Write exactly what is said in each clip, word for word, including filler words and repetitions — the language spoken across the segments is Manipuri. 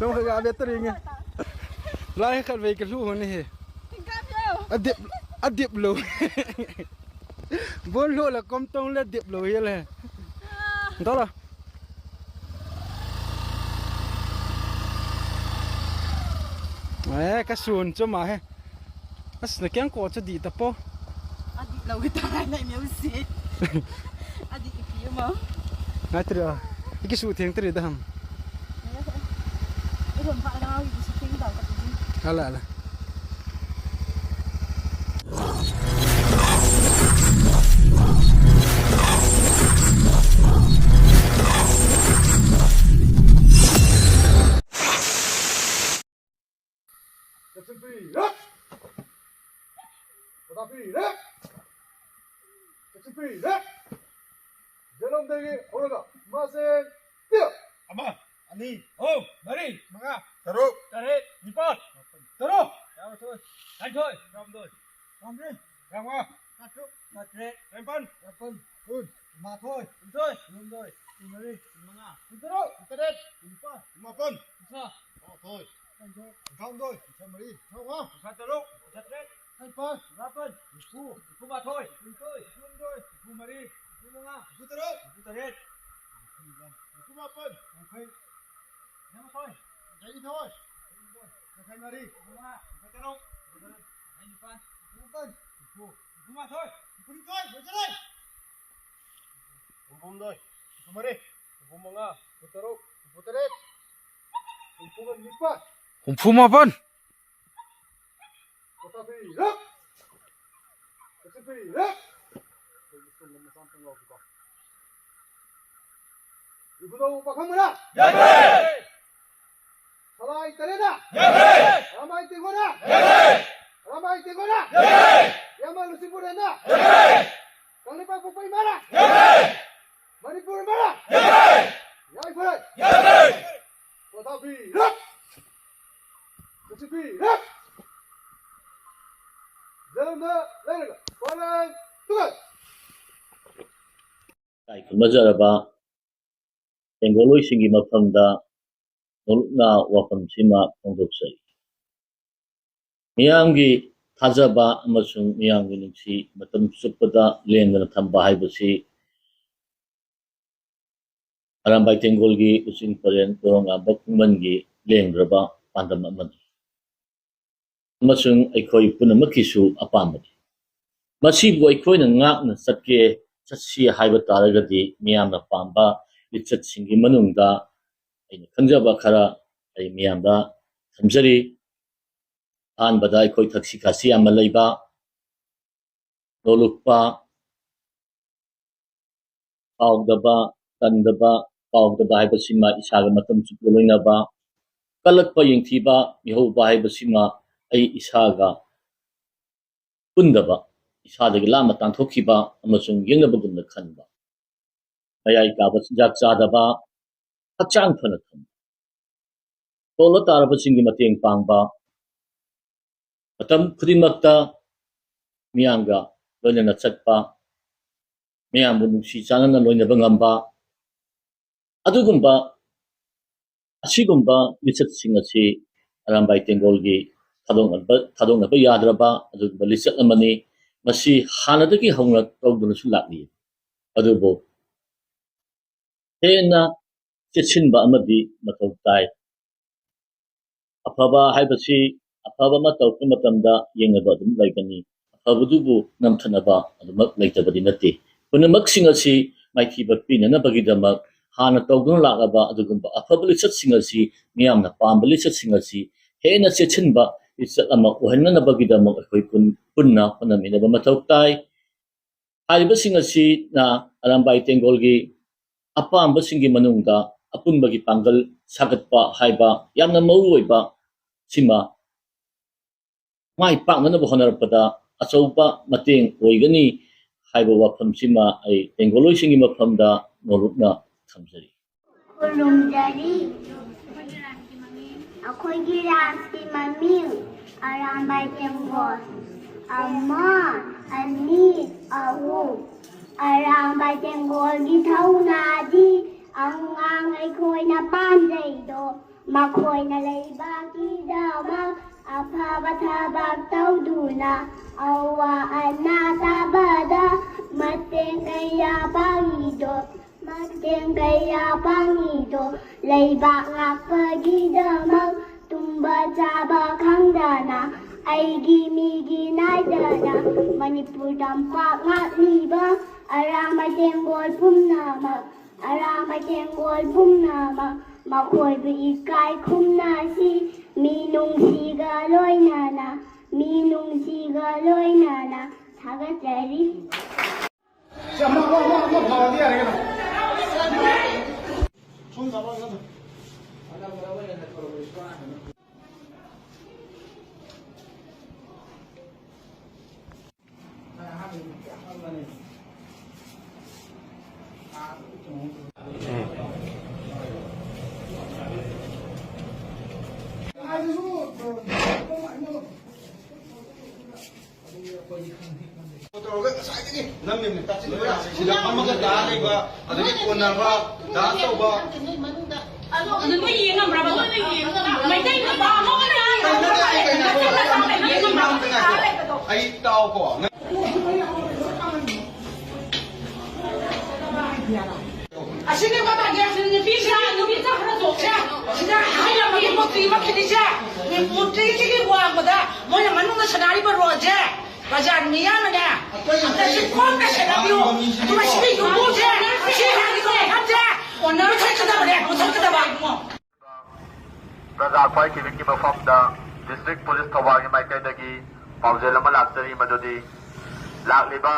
ꯅꯪ ꯈꯔ ꯈꯔ ꯕꯦꯠꯇꯔꯤꯉꯦ꯫ ꯂꯥꯏ ꯈꯔ ꯕꯦꯠ ꯀ ꯂꯨ ꯍꯣꯅꯤ ꯍꯦ꯫ ꯊꯤꯡꯒꯥꯕꯤꯌꯣ꯫ ꯑꯗꯤꯞ-, ꯑꯗꯤꯞ ꯂꯨ꯫ ꯕꯣꯜ ꯂꯣ ꯂ ꯀꯝ ꯇꯣꯡ ꯂ ꯗꯤꯞ ꯂꯨ ꯌꯦ ꯂꯦ꯫ ꯗꯣꯂꯣ꯫ ꯑꯦ, ꯀꯁꯨꯟ ꯆꯨꯝ ꯃꯥ ꯍꯦ꯫ ꯑꯁ, ꯅ ꯀꯌꯥꯝ ꯀꯣꯠꯁꯨ ꯗꯤ ꯇꯞꯄꯣ꯫ ꯑꯗꯤ ꯂꯧꯒꯦ ꯇꯥꯔꯦ, ꯅ ꯏꯃꯦꯜꯁꯦ꯫ ꯑꯗꯤ ꯏꯄꯤ ꯑꯃ꯫ ꯅꯠꯇ꯭ꯔꯣ? ꯏꯀꯤꯁꯨ ꯊꯦꯡ ꯇꯔꯦꯗ ꯍꯝ꯫ ꯑꯗꯨꯝ ꯐꯥꯔꯒ ꯉꯥꯎꯔꯤꯕꯁꯨ ꯊꯦꯡꯗꯕ ꯑꯗꯨꯗꯤ꯫ ꯑꯂ, ꯑꯂ꯫ ꯀꯛꯆꯤꯡ ꯄꯤꯔꯛ! ꯄꯇꯥ ꯄꯤꯔꯛ! ꯀꯛꯆꯤꯡ ꯄꯤꯔꯛ! ꯖꯦꯂꯣꯝꯗꯒꯤ ꯍꯧꯔꯒ ꯃꯁꯤꯡ ꯄꯤꯔꯛ! ꯑꯃ, ꯑꯅꯤ, ꯑꯍꯨꯝ, ꯃꯔꯤ, ꯃꯉꯥ, ꯇꯔꯨꯛ, ꯇꯔꯦꯠ, ꯅꯤꯄꯥꯜ, ꯇꯔꯨꯛ, ꯇꯔꯥꯃꯥꯊꯣꯏ, ꯇꯔꯥꯅꯤꯊꯣꯏ, ꯇꯔꯥꯍꯨꯝꯗꯣꯏ, ꯇꯔꯥꯃꯔꯤ, ꯇꯔꯥꯃꯉꯥ, ꯇꯔꯥꯇꯔꯨꯛ, ꯇꯔꯥꯇꯔꯦꯠ, ꯇꯔꯥꯅꯤꯄꯥꯜ, ꯃꯥꯄꯜ, ꯀꯨꯟ, ꯀꯨꯟꯃꯥꯊꯣꯏ, ꯀꯨꯟꯅꯤꯊꯣꯏ, ꯀꯨꯟꯍꯨꯝꯗꯣꯏ, ꯀꯨꯟꯃꯔꯤ, ꯀꯨꯟꯃꯉꯥ, ꯀꯨꯟꯇꯔꯨꯛ, ꯀꯨꯟꯇꯔꯦꯠ, ꯀꯨꯟꯅꯤꯄꯥꯜ, ꯀꯨꯟꯃꯥꯄꯜ, ꯀꯨꯟꯊ꯭ꯔꯥ, ꯇꯔꯥꯃꯥꯊꯣꯏ, ꯀꯨꯟꯊ꯭ꯔꯥꯍꯨꯝꯗꯣꯏ, ꯀꯨꯟꯊ꯭ꯔꯥꯃꯔꯤ, ꯀꯨꯟꯊ꯭ꯔꯥꯃꯉꯥ, ꯀꯨꯟꯊ꯭ꯔꯥꯇꯔꯨꯛ, ꯀꯨꯟꯊ꯭ꯔꯥꯇꯔꯦꯠ, ꯀꯨꯟꯊ꯭ꯔꯥꯅꯤꯄꯥꯜ, ꯀꯨꯟꯊ꯭ꯔꯥꯃꯥꯄꯜ, ꯅꯤꯐꯨ, ꯅꯤꯐꯨꯃꯥꯊꯣꯏ, ꯅꯤꯐꯨꯅꯤꯊꯣꯏ, ꯅꯤꯐꯨꯍꯨꯝꯗꯣꯏ, ꯅꯤꯐꯨꯃꯔꯤ, ꯅꯤꯐꯨꯃꯉꯥ, ꯅꯤꯐꯨꯇꯔꯨꯛ, ꯅꯤꯐꯨꯇꯔꯦꯠ, ꯅꯤꯐꯨꯃꯥꯄꯜ, ꯌꯥꯡꯈꯩ, ꯌꯥꯡꯈꯩꯃꯥꯊꯣꯏ, ꯌꯥꯡꯈꯩꯅꯤꯊꯣꯏ, ꯌꯥꯡꯈꯩꯃꯔꯤ, ꯌꯥꯡꯈꯩꯃꯉꯥ, ꯌꯥꯡꯈꯩꯇꯔꯨꯛ, ꯌꯥꯡꯈꯩꯅꯤꯄꯥꯜ, ꯌꯥꯡꯈꯩꯅꯤꯄꯥꯜ, ꯅꯤꯐꯨ, ꯅꯤꯐꯨꯃꯥꯊꯣꯏ, ꯅꯤꯐꯨꯅꯤꯊꯣꯏ, ꯂꯣꯏꯁꯤꯜꯂꯦ꯫ ꯍꯨꯝꯐꯨꯍꯨꯝꯗꯣꯏ, ꯍꯨꯝꯐꯨꯃꯔꯤ, ꯍꯨꯝꯐꯨꯃꯉꯥ, ꯍꯨꯝꯐꯨꯇꯔꯨꯛ, ꯍꯨꯝꯐꯨꯇꯔꯦꯠ, ꯍꯨꯝꯐꯨꯒ ꯅꯤꯄꯥꯜ꯫ ꯍꯨꯝꯐꯨꯃꯥꯄꯜ꯫ ꯄꯇꯥ ꯄꯤꯔꯛ! ꯀꯛꯆꯤꯡ ꯄꯤꯔꯛ! ꯏꯕꯨꯙꯧ ꯄꯥꯈꯪꯕꯅ! ꯌꯥꯏꯐꯩ! ꯁꯂꯥꯏ ꯇꯔꯦꯠꯅ! ꯌꯥꯏꯐꯩ! ꯔꯥꯃꯥꯏ ꯇꯦꯡꯒꯣꯅ! ꯌꯥꯏꯐꯩ! ꯔꯥꯃꯥꯏ ꯇꯦꯡꯒꯣꯅ! ꯌꯥꯏꯐꯩ! ꯏꯌꯥꯝꯕ ꯂꯨꯆꯤꯡꯄꯨꯔꯦꯟꯅ! ꯌꯥꯏꯐꯩ! ꯀꯪꯂꯩꯄꯥꯛ ꯄꯣꯛꯄ ꯏꯃꯥꯅ! ꯌꯥꯏꯐꯩ! ꯃꯅꯤꯄꯨꯔ ꯏꯃꯥꯅ! ꯌꯥꯏꯐꯩ! ꯌꯥꯏꯐꯩ! ꯌꯥꯏꯐꯩ! ꯄꯇꯥ ꯄꯤꯔꯛ! ꯀꯛꯆꯤꯡ ꯄꯤꯔꯛ! ꯖꯔꯝꯅ ꯂꯩꯔꯒ ꯄꯣꯂꯥꯡ ꯇꯨꯒ! ꯏꯀꯥꯏ ꯈꯨꯝꯅꯖꯔꯕ ꯕꯦꯡꯒꯣꯂꯣꯏꯁꯤꯡꯒꯤ ꯃꯐꯝꯗ ꯅꯣꯂꯨꯛꯅ ꯋꯥꯐꯝꯁꯤꯃ ꯐꯣꯡꯗꯣꯛꯆꯔꯤ꯫ ꯃꯤꯌꯥꯝꯒꯤ ꯊꯥꯖꯕ ꯑꯃꯁꯨꯡ ꯃꯤꯌꯥꯝꯒꯤ ꯅꯨꯡꯁꯤ ꯃꯇꯝ ꯆꯨꯞꯄꯗ ꯂꯦꯡꯗꯅ ꯊꯝꯕ ꯍꯥꯏꯕꯁꯤ ꯑꯔꯥꯝꯕꯥꯏ ꯇꯦꯡꯒꯣꯜꯒꯤ ꯎꯆꯤꯟ ꯄꯔꯦꯡ ꯇꯣꯔꯣꯡꯉꯥꯟꯕ ꯈꯨꯡꯒꯪꯒꯤ ꯂꯦꯡꯗ꯭ꯔꯕ ꯄꯥꯟꯗꯝ ꯑꯃꯅꯤ ꯑꯃꯁꯨꯡ ꯑꯩꯈꯣꯏ ꯄꯨꯝꯅꯃꯛꯀꯤꯁꯨ ꯑꯄꯥꯝꯕꯅꯤ꯫ ꯃꯁꯤꯕꯨ ꯑꯩꯈꯣꯏꯅ ꯉꯥꯛꯅ ꯆꯠꯀꯦ, ꯆꯠꯁꯤ ꯍꯥꯏꯕ ꯇꯥꯔꯒꯗꯤ, ꯃꯤꯌꯥꯝꯅ ꯄꯥꯝꯕ ꯂꯤꯆꯠꯁꯤꯡꯒꯤ ꯃꯅꯨꯡꯗ ꯑꯩꯅ ꯈꯪꯖꯕ ꯈꯔ ꯑꯩ ꯃꯤꯌꯥꯝꯗ ꯊꯝꯖꯔꯤ꯫ ꯑꯍꯥꯟꯕꯗ, ꯑꯩꯈꯣꯏ ꯊꯛꯁꯤ ꯈꯥꯁꯤ ꯌꯥꯝꯅ ꯂꯩꯕ, ꯅꯣꯂꯨꯛꯄ, ꯀꯥꯎꯗꯕ, ꯇꯟꯗꯕ, ꯀꯥꯎꯗꯕ ꯍꯥꯏꯕꯁꯤꯃ ꯏꯁꯥꯒ ꯃꯇꯝ ꯆꯨꯞꯄ ꯂꯣꯏꯅꯕ, ꯀꯜꯂꯛꯄ, ꯌꯦꯡꯊꯤꯕ, ꯃꯤꯍꯧꯕ ꯍꯥꯏꯕꯁꯤꯃ ꯑꯩ ꯏꯁꯥꯒ ꯄꯨꯟꯗꯕ, ꯏꯁꯥꯗꯒꯤ ꯂꯥꯞꯅ ꯇꯥꯟꯊꯣꯛꯈꯤꯕ ꯑꯃꯁꯨꯡ ꯌꯦꯡꯅꯕꯒꯨꯝꯅ ꯈꯟꯕ, ꯃꯌꯥꯏ ꯀꯥꯕ ꯆꯤꯟꯖꯥꯛ ꯆꯥꯗꯕ, ꯍꯛꯆꯥꯡ ꯐꯅ ꯊꯝꯕ, ꯇꯣꯜꯂ ꯇꯥꯔꯕꯁꯤꯡꯒꯤ ꯃꯇꯦꯡ ꯄꯥꯡꯕ, ꯃꯇꯝ ꯈꯨꯗꯤꯡꯃꯛꯇ ꯃꯤꯌꯥꯝꯒ ꯂꯣꯏꯅꯅ ꯆꯠꯄ, ꯃꯤꯌꯥꯝꯕꯨ ꯅꯨꯡꯁꯤ ꯆꯥꯟꯅꯅ ꯂꯣꯏꯅꯕ ꯉꯝꯕ, ꯑꯗꯨꯒꯨꯝꯕ, ꯑꯁꯤꯒꯨꯝꯕ ꯂꯤꯆꯠꯁꯤꯡ ꯑꯁꯤ ꯑꯔꯥꯝꯕꯥꯏ ꯇꯦꯡꯒꯣꯜꯒꯤ ꯊꯥꯗꯣꯛꯅꯕ, ꯊꯥꯗꯣꯛꯅꯕ ꯌꯥꯗ꯭ꯔꯕ ꯑꯗꯨꯒꯨꯝꯕ ꯂꯤꯆꯠ ꯑꯃꯅꯤ꯫ ꯃꯁꯤ ꯍꯥꯟꯅꯗꯒꯤ ꯍꯧꯅ ꯇꯧꯗꯨꯅꯁꯨ ꯂꯥꯛꯂꯤ꯫ ꯑꯗꯨꯕꯨ ꯍꯦꯟꯅ ꯆꯦꯠꯁꯤꯟꯕ ꯑꯃꯗꯤ ꯃꯊꯧ ꯇꯥꯏ꯫ ꯑꯐꯕ ꯍꯥꯏꯕꯁꯤ, ꯑꯐꯕ ꯑꯃ ꯇꯧꯔꯛꯄ ꯃꯇꯝꯗ ꯌꯦꯡꯅꯕ ꯑꯗꯨꯝ ꯂꯩꯒꯅꯤ꯫ ꯑꯐꯕꯗꯨꯕꯨ ꯅꯝꯊꯅꯕ ꯑꯗꯨꯃꯛ ꯂꯩꯇꯕꯗꯤ ꯅꯠꯇꯦ꯫ ꯄꯨꯝꯅꯃꯛꯁꯤꯡ ꯑꯁꯤ ꯃꯥꯏꯊꯤꯕ ꯄꯤꯅꯅꯕꯒꯤꯗꯃꯛ ꯍꯥꯟꯅ ꯇꯧꯗꯨꯅ ꯂꯥꯛꯂꯕ ꯑꯗꯨꯒꯨꯝꯕ ꯑꯐꯕ ꯂꯤꯆꯠꯁꯤꯡ ꯑꯁꯤ, ꯃꯤꯌꯥꯝꯅ ꯄꯥꯝꯕ ꯂꯤꯆꯠꯁꯤꯡ ꯑꯁꯤ ꯍꯦꯟꯅ ꯆꯦꯠꯁꯤꯟꯕ ꯂꯤꯆꯠ ꯑꯃ ꯑꯣꯏꯍꯟꯅꯅꯕꯒꯤꯗꯃꯛ ꯑꯩꯈꯣꯏ ꯄꯨꯟ-, ꯄꯨꯟꯅ ꯍꯣꯠꯅꯃꯤꯟꯅꯕ ꯃꯊꯧ ꯇꯥꯏ꯫ ꯍꯥꯏꯔꯤꯕꯁꯤꯡ ꯑꯁꯤꯅ ꯑꯔꯥꯝꯕꯥꯏ ꯇꯦꯡꯒꯣꯜꯒꯤ ꯑꯄꯥꯝꯕꯁꯤꯡꯒꯤ ꯃꯅꯨꯡꯗ ꯑꯄꯨꯟꯕꯒꯤ ꯄꯥꯡꯒꯜ ꯁꯥꯒꯠꯄ ꯍꯥꯏꯕ ꯌꯥꯝꯅ ꯃꯔꯨ ꯑꯣꯏꯕ ꯁꯤꯃ ꯃꯥꯏ ꯄꯥꯛꯅꯅꯕ ꯍꯣꯠꯅꯔꯛꯄꯗ ꯑꯆꯧꯕ ꯃꯇꯦꯡ ꯑꯣꯏꯒꯅꯤ ꯍꯥꯏꯕ ꯋꯥꯐꯝꯁꯤꯃ ꯑꯩ ꯇꯦꯡꯒꯣꯜꯂꯣꯏꯁꯤꯡꯒꯤ ꯃꯐꯝꯗ ꯅꯣꯂꯨꯛꯅ ꯊꯝꯖꯔꯤ꯫ ꯈꯨꯔꯨꯝꯖꯔꯤ꯫ ꯑꯩꯈꯣꯏꯒꯤ ꯔꯥꯖꯀꯤ ꯃꯃꯤꯡ ꯑꯔꯥꯝꯕꯥꯏ ꯇꯦꯡꯒꯣꯜ꯫ ꯑꯃ, ꯑꯅꯤ, ꯑꯍꯨꯝ꯫ ꯑꯔꯥꯝꯕꯥꯏ ꯇꯦꯡꯒꯣꯜꯒꯤ ꯊꯧꯅꯥꯗꯤ ꯑꯉꯥꯡ ꯑꯩꯈꯣꯏꯅ ꯄꯥꯝꯖꯩꯗꯣ꯫ ꯃꯈꯣꯏꯅ ꯂꯩꯕꯥꯛꯀꯤꯗꯃꯛ ꯑꯐꯕ ꯊꯕꯛ ꯇꯧꯗꯨꯅ ꯑꯋꯥ ꯑꯅꯥ ꯇꯥꯕꯗ ꯃꯇꯦꯡ ꯀꯌꯥ ꯄꯥꯡꯉꯤꯗꯣ, ꯃꯇꯦꯡ ꯀꯌꯥ ꯄꯥꯡꯉꯤꯗꯣ, ꯂꯩꯕꯥꯛ ꯉꯥꯛꯄꯒꯤꯗꯃꯛ ꯇꯨꯝꯕ ꯆꯥꯕ ꯈꯪꯗꯅ ꯑꯩꯒꯤ ꯃꯤꯒꯤ ꯅꯥꯏꯗꯅ ꯃꯅꯤꯄꯨꯔ ꯇꯝꯄꯥꯛ ꯉꯥꯛꯂꯤꯕ ꯑꯔꯥ ꯃꯇꯦꯡꯒꯣꯜ ꯄꯨꯝꯅꯃꯛ, ꯑꯔꯥ ꯃꯇꯦꯡꯒꯣꯜ ꯄꯨꯝꯅꯃꯛ, ꯃꯈꯣꯏꯕꯨ ꯏꯀꯥꯏ ꯈꯨꯝꯅꯁꯤ꯫ ꯃꯤꯅꯨꯡꯁꯤꯒ ꯂꯣꯏꯅꯅ, ꯃꯤꯅꯨꯡꯁꯤꯒ ꯂꯣꯏꯅꯅ ꯊꯥꯒꯠꯆꯔꯤ꯫ ꯇꯧꯔꯒ ꯉꯁꯥꯏꯗꯒꯤ ꯅꯝꯃꯤꯕꯅꯦ꯫ ꯁꯤꯗ ꯐꯝꯃꯒ ꯗꯥꯟꯁ ꯂꯩꯕ, ꯑꯗꯒꯤ ꯀꯣꯟꯅꯕ ꯗꯥꯟꯁ ꯇꯧꯕ꯫ ꯑꯗꯨ ꯅꯣꯏ ꯌꯦꯡꯉꯝꯕ꯭ꯔꯕ? ꯃꯩꯇꯩ ꯅꯨꯄꯥ ꯑꯃ ꯑꯣꯏꯅ ꯌꯦꯡꯉꯝꯕ꯭ꯔꯕ? ꯑꯩ ꯇꯥꯎꯀꯣ꯫ ꯑꯁꯤꯅꯦ ꯃꯇꯥꯡꯁꯦ, ꯅꯨꯄꯤꯁꯤꯅ, ꯅꯨꯄꯤ ꯈꯔ ꯇꯣꯛꯁꯦ꯫ ꯁꯤꯗ ꯍꯥꯏꯔꯝꯃꯒꯤ ꯃꯨꯔꯇꯤ ꯑꯃ ꯈꯤꯜꯂꯤꯁꯦ, ꯃꯨꯔꯇꯤꯁꯤꯒꯤ ꯋꯥꯡꯃꯗ ꯃꯣꯏꯅ ꯃꯅꯨꯡꯗ ꯁꯥꯟꯅꯔꯤꯕ ꯔꯣꯜꯁꯦ, ꯕꯖꯥꯔ ꯃꯤꯌꯥꯝꯅꯅꯦ, ꯑꯝꯇ ꯁꯤ ꯀꯣꯝꯅ ꯁꯦꯟꯅꯕꯤꯌꯨ꯫ ꯑꯗꯨꯒ ꯁꯤꯒꯤ ꯌꯨꯝꯕꯨꯁꯦ, ꯁꯤ ꯍꯥꯏꯔꯤꯕ ꯃꯐꯝꯁꯦ ꯃꯨꯊꯠꯀꯗꯕꯅꯦ, ꯃꯨꯊꯠꯀꯗꯕ꯫ ꯄ꯭ꯔꯖꯥ ꯈ꯭ꯋꯥꯏ ꯀꯤꯕꯤꯛꯀꯤ ꯃꯐꯝꯗ ꯗꯤꯁꯇ꯭ꯔꯤꯛ ꯄꯨꯂꯤꯁ ꯊꯧꯕꯥꯜꯒꯤ ꯃꯥꯏꯀꯩꯗꯒꯤ ꯄꯥꯎꯖꯦꯜ ꯑꯃ ꯂꯥꯛꯆꯔꯤ, ꯃꯗꯨꯗꯤ ꯂꯥꯛꯂꯤꯕ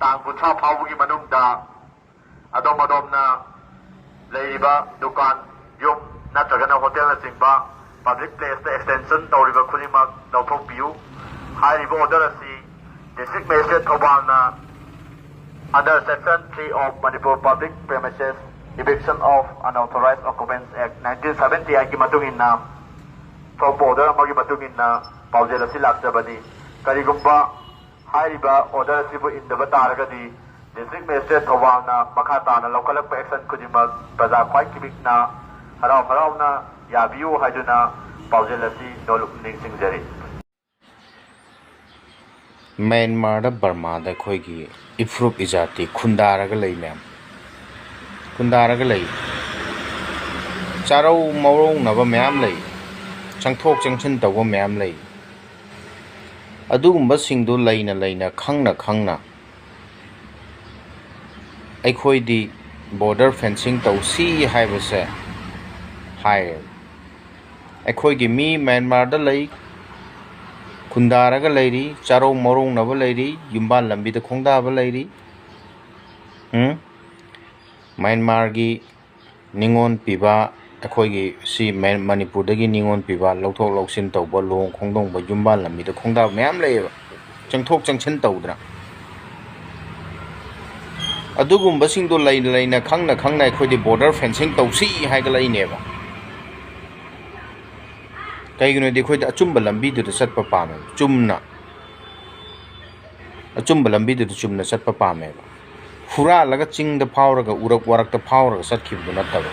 ꯇꯥꯡ ꯀꯨꯟꯊ꯭ꯔꯥ ꯐꯥꯎꯕꯒꯤ ꯃꯅꯨꯡꯗ ꯑꯗꯣꯝ ꯑꯗꯣꯝꯅ ꯂꯩꯔꯤꯕ ꯗꯨꯀꯥꯟ, ꯌꯨꯝ ꯅꯠꯇ꯭ꯔꯒꯅ ꯍꯣꯇꯦꯜꯅꯆꯤꯡꯕ ꯄꯕ꯭ꯂꯤꯛ ꯄ꯭ꯂꯦꯁꯇ ꯑꯦꯛꯁꯇꯦꯟꯁꯟ ꯇꯧꯔꯤꯕ ꯈꯨꯗꯤꯡꯃꯛ ꯂꯧꯊꯣꯛꯄꯤꯌꯨ꯫ ꯍꯥꯏꯔꯤꯕ ꯑꯣꯔꯗꯔ ꯑꯁꯤ ꯗꯤꯁꯇ꯭ꯔꯤꯛ ꯃꯦꯖꯤꯁꯇ꯭ꯔꯦꯠ ꯊꯧꯕꯥꯜꯅ under section three of Manipur Public Premises Eviction of Unauthorized Occupants Act nineteen seventy eight ꯀꯤ ꯃꯇꯨꯡ ꯏꯟꯅ ꯊꯣꯛꯄ ꯑꯣꯔꯗꯔ ꯑꯃꯒꯤ ꯃꯇꯨꯡ ꯏꯟꯅ ꯄꯥꯎꯖꯦꯜ ꯑꯁꯤ ꯂꯥꯛꯆꯕꯅꯤ꯫ ꯀꯔꯤꯒꯨꯝꯕ ꯍꯥꯏꯔꯤꯕ ꯑꯣꯔꯗꯔ ꯑꯁꯤꯕꯨ ꯏꯟꯗꯕ ꯇꯥꯔꯒꯗꯤ ꯗꯤꯁꯇ꯭ꯔꯤꯛ ꯃꯦꯖꯤꯁꯇ꯭ꯔꯦꯠ ꯊꯧꯕꯥꯜꯅ ꯃꯈꯥ ꯇꯥꯅ ꯂꯧꯈꯠꯂꯛꯄ ꯑꯦꯛꯁꯟ ꯈꯨꯗꯤꯡꯃꯛ ꯄ꯭ꯔꯖꯥ ꯈ꯭ꯋꯥꯏ ꯀꯤꯕꯤꯛꯅ ꯍꯔꯥꯎ ꯍꯔꯥꯎꯅ ꯌꯥꯕꯤꯌꯨ ꯍꯥꯏꯗꯨꯅ ꯄꯥꯎꯖꯦꯜ ꯑꯁꯤ ꯅꯣꯜꯂꯨꯛ ꯅꯤꯡꯁꯤꯡꯖꯔꯤ꯫ ꯃ꯭ꯌꯥꯟꯃꯥꯔꯗ, ꯕꯔꯃꯥꯗ ꯑꯩꯈꯣꯏꯒꯤ ꯏꯐꯨꯔꯨꯞ ꯏꯖꯥꯇꯤ ꯈꯨꯟꯗꯥꯔꯒ ꯂꯩ ꯃꯌꯥꯝ꯫ ꯈꯨꯟꯗꯥꯔꯒ ꯂꯩ꯫ ꯆꯥꯔꯧ ꯃꯧꯔꯧꯅꯕ ꯃꯌꯥꯝ ꯂꯩ꯫ ꯆꯪꯊꯣꯛ ꯆꯪꯁꯤꯟ ꯇꯧꯕ ꯃꯌꯥꯝ ꯂꯩ꯫ ꯑꯗꯨꯒꯨꯝꯕꯁꯤꯡꯗꯨ ꯂꯩꯅ ꯂꯩꯅ, ꯈꯪꯅ ꯈꯪꯅ, ꯑꯩꯈꯣꯏꯗꯤ border fencing ꯇꯧꯁꯤ ꯍꯥꯏꯕꯁꯦ ꯍꯥꯏꯔꯦ꯫ ꯑꯩꯈꯣꯏꯒꯤ ꯃꯤ ꯃ꯭ꯌꯥꯟꯃꯥꯔꯗ ꯂꯩ, ꯈꯨꯟꯗꯥꯔꯒ ꯂꯩꯔꯤ, ꯆꯥꯔꯧ ꯃꯧꯔꯧꯅꯕ ꯂꯩꯔꯤ, ꯌꯨꯝꯕꯥꯜ ꯂꯝꯕꯤꯗ ꯈꯣꯡꯗꯥꯕ ꯂꯩꯔꯤ꯫ ꯎꯝ? ꯃ꯭ꯌꯥꯟꯃꯥꯔꯒꯤ ꯅꯤꯉꯣꯜ ꯄꯤꯕ, ꯑꯩꯈꯣꯏꯒꯤ ꯁꯤ ꯃ-, ꯃꯅꯤꯄꯨꯔꯗꯒꯤ ꯅꯤꯉꯣꯜ ꯄꯤꯕ, ꯂꯧꯊꯣꯛ ꯂꯧꯁꯤꯟ ꯇꯧꯕ, ꯂꯨꯍꯣꯡ ꯈꯣꯡꯗꯣꯡꯕ, ꯌꯨꯝꯕꯥꯜ ꯂꯝꯕꯤꯗ ꯈꯣꯡꯗꯥꯕ ꯃꯌꯥꯝ ꯂꯩꯌꯦꯕ, ꯆꯪꯊꯣꯛ ꯆꯪꯁꯤꯟ ꯇꯧꯗꯅ꯫ ꯑꯗꯨꯒꯨꯝꯕꯁꯤꯡꯗꯣ ꯂꯩꯅ ꯂꯩꯅ, ꯈꯪꯅ ꯈꯪꯅ ꯑꯩꯈꯣꯏꯗꯤ border fencing ꯇꯧꯁꯤ ꯍꯥꯏꯒꯠꯂꯛꯏꯅꯦꯕ꯫ ꯀꯩꯒꯤꯅꯣꯗꯤ ꯑꯩꯈꯣꯏꯗꯤ ꯑꯆꯨꯝꯕ ꯂꯝꯕꯤꯗꯨꯗ ꯆꯠꯄ ꯄꯥꯝꯃꯦꯕ, ꯆꯨꯝꯅ꯫ ꯑꯆꯨꯝꯕ ꯂꯝꯕꯤꯗꯨꯗ ꯆꯨꯝꯅ ꯆꯠꯄ ꯄꯥꯝꯃꯦꯕ꯫ ꯍꯨꯔꯥꯜꯂꯒ ꯆꯤꯡꯗ ꯐꯥꯎꯔꯒ, ꯎꯔꯛ ꯋꯥꯔꯛꯇ ꯐꯥꯎꯔꯒ ꯆꯠꯈꯤꯕꯗꯨ ꯅꯠꯇꯕ꯫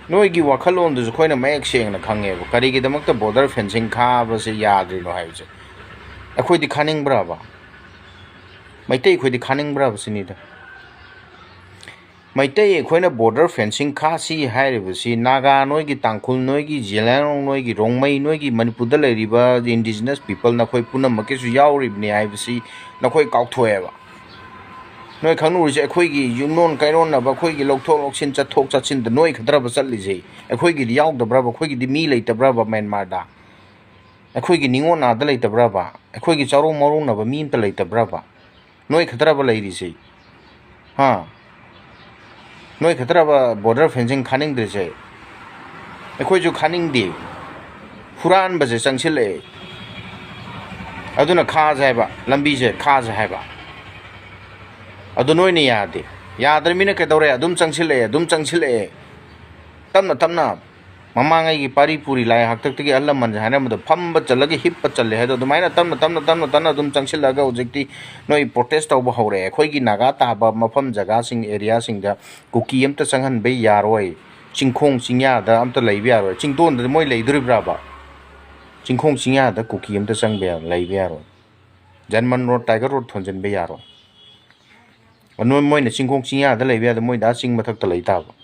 ꯅꯣꯏꯒꯤ ꯋꯥꯈꯜꯂꯣꯟꯗꯨꯁꯨ ꯑꯩꯈꯣꯏꯅ ꯃꯌꯦꯛ ꯁꯦꯡꯅ ꯈꯪꯉꯦꯕ꯫ ꯀꯔꯤꯒꯤꯗꯃꯛꯇ border fencing ꯈꯥꯕꯁꯦ ꯌꯥꯗ꯭ꯔꯤꯅꯣ ꯍꯥꯏꯕꯁꯦ꯫ ꯑꯩꯈꯣꯏꯗꯤ ꯈꯥꯅꯤꯡꯕ꯭ꯔꯕ? ꯃꯩꯇꯩ ꯑꯩꯈꯣꯏꯗꯤ ꯈꯥꯅꯤꯡꯕ꯭ꯔꯕ ꯁꯤꯅꯤꯗ꯫ ꯃꯩꯇꯩ ꯑꯩꯈꯣꯏꯅ border fencing ꯈꯥꯁꯤ ꯍꯥꯏꯔꯤꯕꯁꯤ ꯅꯥꯒꯥ ꯅꯣꯏꯒꯤ, ꯇꯥꯡꯈꯨꯜ ꯅꯣꯏꯒꯤ, ꯖꯦꯂꯤꯌꯥꯡꯔꯣꯡ ꯅꯣꯏꯒꯤ, ꯔꯣꯡꯃꯩ ꯅꯣꯏꯒꯤ, ꯃꯅꯤꯄꯨꯔꯗ ꯂꯩꯔꯤꯕ indigenous people ꯅꯈꯣꯏ ꯄꯨꯝꯅꯃꯛꯀꯤꯁꯨ ꯌꯥꯎꯔꯤꯕꯅꯤ ꯍꯥꯏꯕꯁꯤ ꯅꯈꯣꯏ ꯀꯥꯎꯊꯣꯛꯑꯦꯕ꯫ ꯅꯣꯏ ꯈꯪꯅꯨꯔꯤꯁꯦ ꯑꯩꯈꯣꯏꯒꯤ ꯌꯨꯝꯂꯣꯟ ꯀꯩꯔꯣꯟꯅꯕ, ꯑꯩꯈꯣꯏꯒꯤ ꯂꯧꯊꯣꯛ ꯂꯧꯁꯤꯟ, ꯆꯠꯊꯣꯛ ꯆꯠꯁꯤꯟꯗ ꯅꯣꯏ ꯈꯛꯇ꯭ꯔꯕ ꯆꯠꯂꯤꯁꯦ? ꯑꯩꯈꯣꯏꯒꯤꯗꯤ ꯌꯥꯎꯗꯕ꯭ꯔꯕ? ꯑꯩꯈꯣꯏꯒꯤꯗꯤ ꯃꯤ ꯂꯩꯇꯕ꯭ꯔꯕ ꯃ꯭ꯌꯥꯟꯃꯥꯔꯗ? ꯑꯩꯈꯣꯏꯒꯤ ꯅꯤꯉꯣꯜ ꯑꯥꯗ ꯂꯩꯇꯕ꯭ꯔꯕ? ꯑꯩꯈꯣꯏꯒꯤ ꯆꯥꯔꯧ ꯃꯧꯔꯧꯅꯕ ꯃꯤ ꯑꯝꯇ ꯂꯩꯇꯕ꯭ꯔꯕ? ꯅꯣꯏ ꯈꯛꯇ꯭ꯔꯕ ꯂꯩꯔꯤꯁꯦ? ꯍꯥ? ꯅꯣꯏ ꯈꯛꯇ꯭ꯔꯕ border fencing ꯈꯥꯅꯤꯡꯗ꯭ꯔꯤꯁꯦ? ꯑꯩꯈꯣꯏꯁꯨ ꯈꯥꯅꯤꯡꯗꯦ꯫ ꯍꯨꯔꯥꯟꯕꯁꯦ ꯆꯪꯁꯤꯜꯂꯛꯑꯦ꯫ ꯑꯗꯨꯅ ꯈꯥꯁꯦ ꯍꯥꯏꯕ, ꯂꯝꯕꯤꯁꯦ ꯈꯥꯁꯦ ꯍꯥꯏꯕ꯫ ꯑꯗꯨ ꯅꯣꯏꯅ ꯌꯥꯗꯦ꯫ ꯌꯥꯗ꯭ꯔꯃꯤꯅ ꯀꯩꯗꯧꯔꯦ? ꯑꯗꯨꯝ ꯆꯪꯁꯤꯜꯂꯛꯑꯦ, ꯑꯗꯨꯝ ꯆꯪꯁꯤꯜꯂꯛꯑꯦ꯫ ꯇꯞꯅ ꯇꯞꯅ ꯃꯃꯥꯡꯉꯩꯒꯤ ꯄꯥꯔꯤ ꯄꯨꯔꯤ ꯂꯥꯏ ꯍꯥꯛꯇꯛꯇꯒꯤ ꯑꯍꯜ ꯂꯃꯟꯁꯦ ꯍꯥꯏꯅꯕꯗ ꯐꯝꯕ ꯆꯠꯂꯒ ꯍꯤꯞꯄ ꯆꯠꯂꯦ ꯍꯥꯏꯗꯣ, ꯑꯗꯨꯃꯥꯏꯅ ꯇꯞꯅ ꯇꯞꯅ ꯇꯞꯅ ꯇꯞꯅ ꯑꯗꯨꯝ ꯆꯪꯁꯤꯜꯂꯛꯑꯒ ꯍꯧꯖꯤꯛꯇꯤ ꯅꯣꯏ ꯄ꯭ꯔꯣꯇꯦꯁ ꯇꯧꯕ ꯍꯧꯔꯛꯑꯦ꯫ ꯑꯩꯈꯣꯏꯒꯤ ꯅꯥꯒꯥ ꯇꯥꯕ ꯃꯐꯝ ꯖꯒꯥꯁꯤꯡ, ꯑꯦꯔꯤꯌꯥꯁꯤꯡꯗ ꯀꯨꯀꯤ ꯑꯝꯇ ꯆꯪꯍꯟꯕ ꯌꯥꯔꯣꯏ, ꯆꯤꯡꯈꯣꯡ ꯆꯤꯡꯌꯥꯗ ꯑꯝꯇ ꯂꯩꯕ ꯌꯥꯔꯣꯏ꯫ ꯆꯤꯡꯗꯣꯟꯗꯗꯤ ꯃꯣꯏ ꯂꯩꯗꯣꯔꯤꯕ꯭ꯔꯥꯕ? ꯆꯤꯡꯈꯣꯡ ꯆꯤꯡꯌꯥꯗ ꯀꯨꯀꯤ ꯑꯝꯇ ꯆꯪꯕ ꯌꯥ-, ꯂꯩꯕ ꯌꯥꯔꯣꯏ꯫ ꯖꯔꯃꯟ ꯔꯣꯗ, ꯇꯥꯏꯒꯔ ꯔꯣꯗ ꯊꯣꯟꯖꯤꯟꯕ ꯌꯥꯔꯣꯏ꯫ ꯅꯣꯏ, ꯃꯣꯏꯅ ꯆꯤꯡꯈꯣꯡ ꯆꯤꯡꯌꯥꯗ ꯂꯩꯕ ꯌꯥꯗꯦ, ꯃꯣꯏꯗ ꯑꯥ ꯆꯤꯡ ꯃꯊꯛꯇ ꯂꯩ ꯇꯥꯕ꯫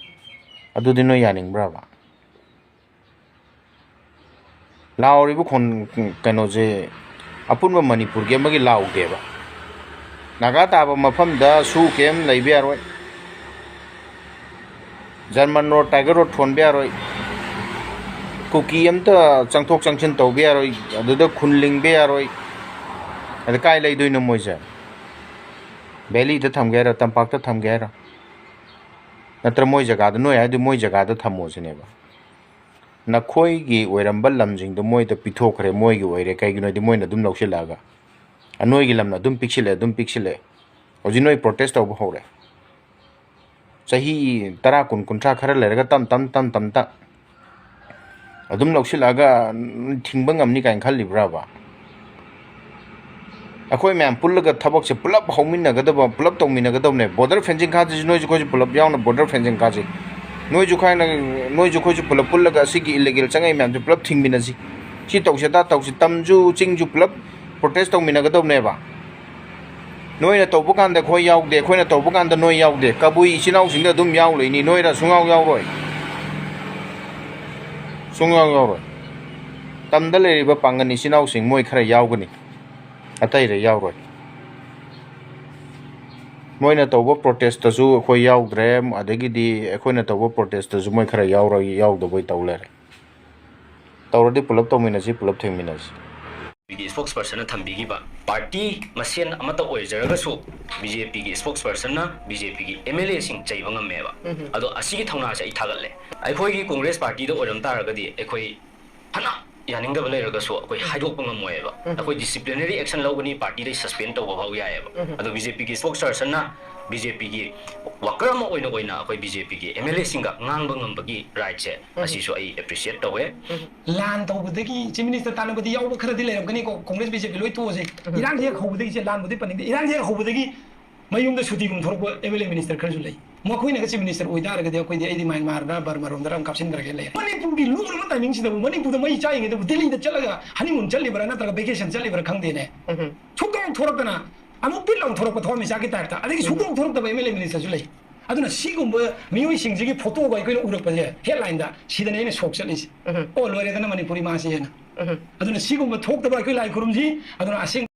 ꯑꯗꯨꯗꯤ ꯅꯣꯏ ꯌꯥꯅꯤꯡꯕ꯭ꯔꯥꯕ? ꯂꯥꯎꯔꯤꯕ ꯈꯣꯟ-, ꯀꯩꯅꯣꯁꯦ ꯑꯄꯨꯟꯕ ꯃꯅꯤꯄꯨꯔꯒꯤ ꯑꯃꯒꯤ ꯂꯥꯎꯗꯦꯕ꯫ ꯅꯥꯒꯥ ꯇꯥꯕ ꯃꯐꯝꯗ ꯁꯨ ꯀꯦꯝ ꯂꯩꯕ ꯌꯥꯔꯣꯏ, ꯖꯔꯃꯟ ꯔꯣꯗ, ꯇꯥꯏꯒꯔ ꯔꯣꯗ ꯊꯣꯟꯕ ꯌꯥꯔꯣꯏ, ꯀꯨꯀꯤ ꯑꯝꯇ ꯆꯪꯊꯣꯛ ꯆꯪꯁꯤꯟ ꯇꯧꯕ ꯌꯥꯔꯣꯏ, ꯑꯗꯨꯗ ꯈꯨꯟ ꯂꯤꯡꯕ ꯌꯥꯔꯣꯏ꯫ ꯑꯗ ꯀꯥꯏ ꯂꯩꯗꯣꯏꯅꯣ ꯃꯣꯏꯁꯦ? ꯚꯦꯂꯤꯗ ꯊꯝꯒꯦ ꯍꯥꯏꯔꯣ, ꯇꯝꯄꯥꯛꯇ ꯊꯝꯒꯦ ꯍꯥꯏꯔꯣ? ꯅꯠꯇ꯭ꯔ ꯃꯣꯏ ꯖꯒꯥꯗ, ꯅꯣꯏ ꯍꯥꯏꯗꯤ ꯃꯣꯏ ꯖꯒꯥꯗ ꯊꯝꯃꯣ ꯁꯤꯅꯦꯕ? ꯅꯈꯣꯏꯒꯤ ꯑꯣꯏꯔꯝꯕ ꯂꯝꯁꯤꯡꯗꯣ ꯃꯣꯏꯗ ꯄꯤꯊꯣꯛꯈ꯭ꯔꯦ, ꯃꯣꯏꯒꯤ ꯑꯣꯏꯔꯦ꯫ ꯀꯩꯒꯤꯅꯣ ꯍꯥꯏꯗꯤ ꯃꯣꯏꯅ ꯑꯗꯨꯝ ꯂꯧꯁꯤꯜꯂꯛꯑꯒ, ꯅꯣꯏꯒꯤ ꯂꯝꯅ ꯑꯗꯨꯝ ꯄꯤꯛꯁꯤꯜꯂꯛꯑꯦ, ꯑꯗꯨꯝ ꯄꯤꯛꯁꯤꯜꯂꯛꯑꯦ꯫ ꯍꯧꯖꯤꯛ ꯅꯣꯏ ꯄ꯭ꯔꯣꯇꯦꯁ ꯇꯧꯕ ꯍꯧꯔꯦ꯫ ꯆꯍꯤ ꯇꯔꯥ, ꯀꯨꯟ, ꯀꯨꯟꯊ꯭ꯔꯥ ꯈꯔ ꯂꯩꯔꯒ ꯇꯞ ꯇꯞ, ꯇꯞ ꯇꯞ, ꯇꯞ ꯑꯗꯨꯝ ꯂꯧꯁꯤꯜꯂꯛꯑꯒ ꯊꯤꯡꯕ ꯉꯝꯅꯤ ꯀꯥꯏꯅ ꯈꯜꯂꯤꯕ꯭ꯔꯕ? ꯑꯩꯈꯣꯏ ꯃꯌꯥꯝ ꯄꯨꯜꯂꯒ ꯊꯕꯛꯁꯦ ꯄꯨꯂꯞ ꯍꯧꯃꯤꯟꯅꯒꯗꯕ, ꯄꯨꯂꯞ ꯇꯧꯃꯤꯟꯅꯒꯗꯕꯅꯦ꯫ ꯕꯣꯔꯗꯔ ꯐꯦꯟꯁꯤꯡ ꯀꯥꯁꯤꯁꯨ ꯅꯣꯏꯁꯨ ꯑꯩꯈꯣꯏꯁꯨ ꯄꯨꯂꯞ ꯌꯥꯎꯅ ꯕꯣꯔꯗꯔ ꯐꯦꯟꯁꯤꯡ ꯀꯥꯁꯤ꯫ ꯅꯣꯏꯁꯨ ꯈꯥꯏꯅ, ꯅꯣꯏꯁꯨ ꯑꯩꯈꯣꯏꯁꯨ ꯄꯨꯂꯞ ꯄꯨꯜꯂꯒ ꯑꯁꯤꯒꯤ ꯏꯂꯤꯒꯦꯜ ꯆꯪꯉꯛꯏ ꯃꯌꯥꯝꯁꯦ ꯄꯨꯂꯞ ꯊꯤꯡꯃꯤꯟꯅꯁꯤ꯫ ꯁꯤ ꯇꯧꯁꯤ, ꯑꯗꯥ ꯇꯧꯁꯤ, ꯇꯝꯁꯨ ꯆꯤꯡꯁꯨ ꯄꯨꯂꯞ ꯄ꯭ꯔꯣꯇꯦꯁ ꯇꯧꯃꯤꯟꯅꯒꯗꯕꯅꯦꯕ꯫ ꯅꯣꯏꯅ ꯇꯧꯕ ꯀꯥꯟꯗ ꯑꯩꯈꯣꯏ ꯌꯥꯎꯗꯦ, ꯑꯩꯈꯣꯏꯅ ꯇꯧꯕ ꯀꯥꯟꯗ ꯅꯣꯏ ꯌꯥꯎꯗꯦ꯫ ꯀꯕꯨꯏ ꯏꯆꯤꯟ ꯏꯅꯥꯎꯁꯤꯡꯗ ꯑꯗꯨꯝ ꯌꯥꯎ ꯂꯩꯅꯤ, ꯅꯣꯏꯔ ꯁꯨꯡꯌꯥꯎ ꯌꯥꯎꯔꯣꯏ꯫ ꯁꯨꯡꯌꯥꯎ ꯌꯥꯎꯔꯣꯏ꯫ ꯇꯝꯗ ꯂꯩꯔꯤꯕ ꯄꯥꯡꯒꯜ ꯏꯆꯤꯟ ꯏꯅꯥꯎꯁꯤꯡ ꯃꯣꯏ ꯈꯔ ꯌꯥꯎꯒꯅꯤ, ꯑꯇꯩꯗ ꯌꯥꯎꯔꯣꯏ꯫ ꯃꯣꯏꯅ ꯇꯧꯕ ꯄ꯭ꯔꯣꯇꯦꯁꯇꯁꯨ ꯑꯩꯈꯣꯏ ꯌꯥꯎꯗ꯭ꯔꯦ, ꯑꯗꯒꯤꯗꯤ ꯑꯩꯈꯣꯏꯅ ꯇꯧꯕ ꯄ꯭ꯔꯣꯇꯦꯁꯇꯁꯨ ꯃꯣꯏ ꯈꯔ ꯌꯥꯎꯔꯣꯏ, ꯌꯥꯎꯗꯕꯣꯏ ꯇꯧ ꯂꯩꯔꯦ꯫ ꯇꯧꯔꯗꯤ ꯄꯨꯂꯞ ꯇꯧꯃꯤꯟꯅꯁꯤ, ꯄꯨꯂꯞ ꯊꯦꯡꯃꯤꯟꯅꯁꯤ꯫ ꯕꯤ ꯖꯦ ꯄꯤꯒꯤ ꯁ꯭ꯄꯣꯛꯁꯄꯔꯁꯟꯅ ꯊꯝꯕꯤꯈꯤꯕ ꯄꯥꯔꯇꯤ ꯃꯁꯦꯟ ꯑꯃꯠꯇ ꯑꯣꯏꯖꯔꯒꯁꯨ ꯕꯤ ꯖꯦ ꯄꯤꯒꯤ ꯁ꯭ꯄꯣꯛꯁꯄꯔꯁꯟꯅ ꯕꯤ ꯖꯦ ꯄꯤꯒꯤ ꯑꯦꯝ ꯑꯦꯜ ꯑꯦꯁꯤꯡ ꯆꯩꯕ ꯉꯝꯃꯦꯕ꯫ ꯑꯗꯣ ꯑꯁꯤꯒꯤ ꯊꯧꯅꯥꯁꯦ ꯑꯩ ꯊꯥꯒꯠꯂꯦ꯫ ꯑꯩꯈꯣꯏꯒꯤ ꯀꯣꯡꯒ꯭ꯔꯦꯁ ꯄꯥꯔꯇꯤꯗ ꯑꯣꯏꯔꯝ ꯇꯥꯔꯒꯗꯤ ꯑꯩꯈꯣꯏ ꯐꯅ ꯌꯥꯅꯤꯡꯗꯕ ꯂꯩꯔꯒꯁꯨ ꯑꯩꯈꯣꯏ ꯍꯥꯏꯗꯣꯛꯄ ꯉꯝꯃꯣꯏꯕ꯫ ꯑꯩꯈꯣꯏ ꯗꯤꯁꯤꯄ꯭ꯂꯤꯅꯔꯤ ꯑꯦꯛꯁꯟ ꯂꯧꯒꯅꯤ, ꯄꯥꯔꯇꯤꯗꯩ ꯁꯁꯄꯦꯟ ꯇꯧꯕ ꯐꯥꯎ ꯌꯥꯏꯑꯕ꯫ ꯑꯗꯣ ꯕꯤ ꯖꯦ ꯄꯤꯒꯤ ꯁ꯭ꯄꯣꯛꯁꯄꯔꯁꯟꯅ ꯕꯤ ꯖꯦ ꯄꯤꯒꯤ ꯋꯥꯀꯔ ꯑꯃ ꯑꯣꯏꯅ ꯑꯣꯏꯅ ꯑꯩꯈꯣꯏ ꯕꯤ ꯖꯦ ꯄꯤꯒꯤ ꯑꯦꯝ ꯑꯦꯜ ꯑꯦꯁꯤꯡꯒ ꯉꯥꯡꯕ ꯉꯝꯕꯒꯤ ꯔꯥꯏꯠꯁꯦ ꯑꯁꯤꯁꯨ ꯑꯩ ꯑꯦꯄ꯭ꯔꯤꯁꯤꯌꯦꯠ ꯇꯧꯋꯦ꯫ ꯂꯥꯟ ꯇꯧꯕꯗꯒꯤ ꯆꯤꯐ ꯃꯤꯅꯤꯁꯇꯔ ꯇꯥꯟꯅꯕꯗꯤ ꯌꯥꯎꯕ ꯈꯔꯗꯤ ꯂꯩꯔꯝꯒꯅꯤꯀꯣ, ꯀꯣꯡꯒ꯭ꯔꯦꯁ ꯕꯤ ꯖꯦ ꯄꯤ ꯂꯣꯏ ꯇꯣꯛꯑꯁꯦ꯫ ꯏꯔꯥꯡꯁꯦ ꯍꯦꯛ ꯍꯧꯕꯗꯒꯤ, ꯏꯆꯦ, ꯂꯥꯟꯕꯨꯗꯤ ꯄꯟꯅꯤꯡꯗꯦ, ꯏꯔꯥꯡꯁꯦ ꯍꯦꯛ ꯍꯧꯕꯗꯒꯤ ꯃꯌꯨꯝꯗ ꯁꯨꯇꯤꯒꯨꯝ ꯊꯣꯛꯂꯛꯄ ꯑꯦꯝ ꯑꯦꯜ ꯑꯦ ꯃꯤꯅꯤꯁꯇꯔ ꯈꯔꯁꯨ ꯂꯩ꯫ ꯃꯈꯣꯏꯅꯒ ꯆꯤꯐ ꯃꯤꯅꯤꯁꯇꯔ ꯑꯣꯏꯇꯥꯔꯒꯗꯤ ꯑꯩꯈꯣꯏꯗꯤ, ꯑꯩꯗꯤ ꯃ꯭ꯌꯥꯟꯃꯥꯔꯗ, ꯕꯔꯃꯥꯔꯣꯝꯗ ꯑꯃ ꯀꯥꯞꯁꯤꯟꯈ꯭ꯔꯒꯦ ꯂꯩꯔꯦ꯫ ꯃꯅꯤꯄꯨꯔꯒꯤ ꯂꯨꯔꯕ ꯇꯥꯏꯃꯤꯡꯁꯤꯗꯕꯨ, ꯃꯅꯤꯄꯨꯔꯗ ꯃꯩ ꯆꯥꯛꯏꯉꯩꯗꯕꯨ ꯗꯤꯜꯂꯤꯗ ꯆꯠꯂꯒ ꯍꯅꯤꯃꯨꯟ ꯆꯠꯂꯤꯕ꯭ꯔꯥ ꯅꯠꯇ꯭ꯔꯒ ꯚꯦꯀꯦꯁꯟ ꯆꯠꯂꯤꯕ꯭ꯔꯥ ꯈꯪꯗꯦꯅꯦ꯫ ꯁꯨꯛꯇꯣꯛ ꯊꯣꯔꯛꯇꯅ ꯑꯃꯨꯛ ꯄꯤꯠ ꯂꯥꯎ ꯊꯣꯔꯛꯄ ꯊꯋꯥꯟꯃꯤꯆꯥꯛꯀꯤ ꯇꯥꯏꯞꯇ, ꯑꯗꯒꯤ ꯁꯨꯛꯊꯣꯛ ꯊꯣꯔꯛꯇꯕ ꯑꯦꯝ ꯑꯦꯜ ꯑꯦ ꯃꯤꯅꯤꯁꯇꯔꯁꯨ ꯂꯩ꯫ ꯑꯗꯨꯅ ꯁꯤꯒꯨꯝꯕ ꯃꯤꯑꯣꯏꯁꯤꯡꯁꯤꯒꯤ ꯐꯣꯇꯣꯒ ꯑꯩꯈꯣꯏꯅ ꯎꯔꯛꯄꯁꯦ, ꯍꯦꯗꯂꯥꯏꯟꯗ, ꯁꯤꯗꯅꯦ ꯑꯩꯅ ꯁꯣꯛ ꯆꯠꯂꯤꯁꯦ꯫ ꯑꯣ, ꯂꯣꯏꯔꯦꯗꯅ ꯃꯅꯤꯄꯨꯔ ꯏꯃꯥꯁꯦꯅ꯫ ꯑꯗꯨꯅ ꯁꯤꯒꯨꯝꯕ ꯊꯣꯛꯇꯕ ꯑꯩꯈꯣꯏ ꯂꯥꯏ ꯈꯨꯔꯨꯝꯁꯤ꯫ ꯑꯗꯨꯅ ꯑꯁꯦꯡ